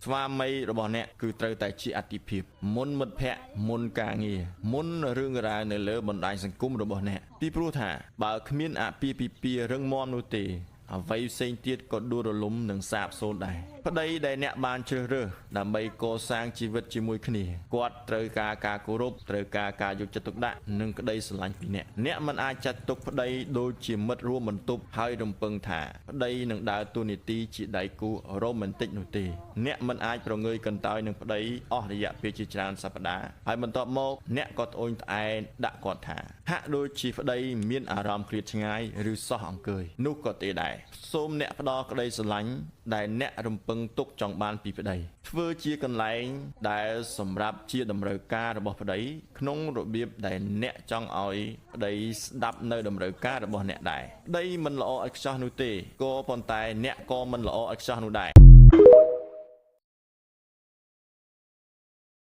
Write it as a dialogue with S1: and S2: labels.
S1: ស្វាមីរបស់អ្នកគឺត្រូវតែជាអាទិភាពមុនមិត្តភ័ក្តិមុនការងារមុនរឿងរ៉ាវនៅលើបណ្ដាញសង្គមរបស់អ្នកពីព្រោះថាបើគ្មានអាពាហ៍ពិពាហ៍រឹងមាំនោះទេអ្វីផ្សេងទៀតក៏ដួលរលំនិងសាបសូន្យដែរប្តីដែលអ្នកបានជ្រើសរើសដើម្បីកសាងជីវិតជាមួយគ្នាគាត់ត្រូវការការគោរពត្រូវការការយកចិត្តទុកដាក់និងក្តីស្រឡាញ់ពីអ្នកអ្នកមិនអាចចាត់ទុកប្តីដូចជាមិត្តរួមបន្ទប់ហើយរំពឹងថាប្តីនឹងដើរតួនាទីជាដៃគូរ៉ូមែនទិកនោះទេអ្នកមិនអាចប្រងើយកន្តើយនឹងប្តីអស់រយៈពេលជាច្រើនសប្តាហ៍ហើយបន្ទាប់មកអ្នកក៏ត្អូញត្អែដាក់គាត់ថាហាក់ដូចជាប្តីមានអារម្មណ៍ឃ្លាតឆ្ងាយឬសោះអង្គើយនោះក៏ទេដែរសូមអ្នកផ្ដល់ក្តីស្រឡាញ់ដែលអ្នករំពឹងទុកចង់បានពីប្តីធ្វើជាកន្លែងដែលសម្រាប់ជាតម្រូវការរបស់ប្តីក្នុងរបៀបដែលអ្នកចង់ឲ្យប្តីស្ដាប់នៅតម្រូវការរបស់អ្នកដែរប្តីមិនល្អឥតខ្ចោះនោះទេក៏ប៉ុន្តែអ្នកក៏មិនល្អឥតខ្ចោះនោះដែរ។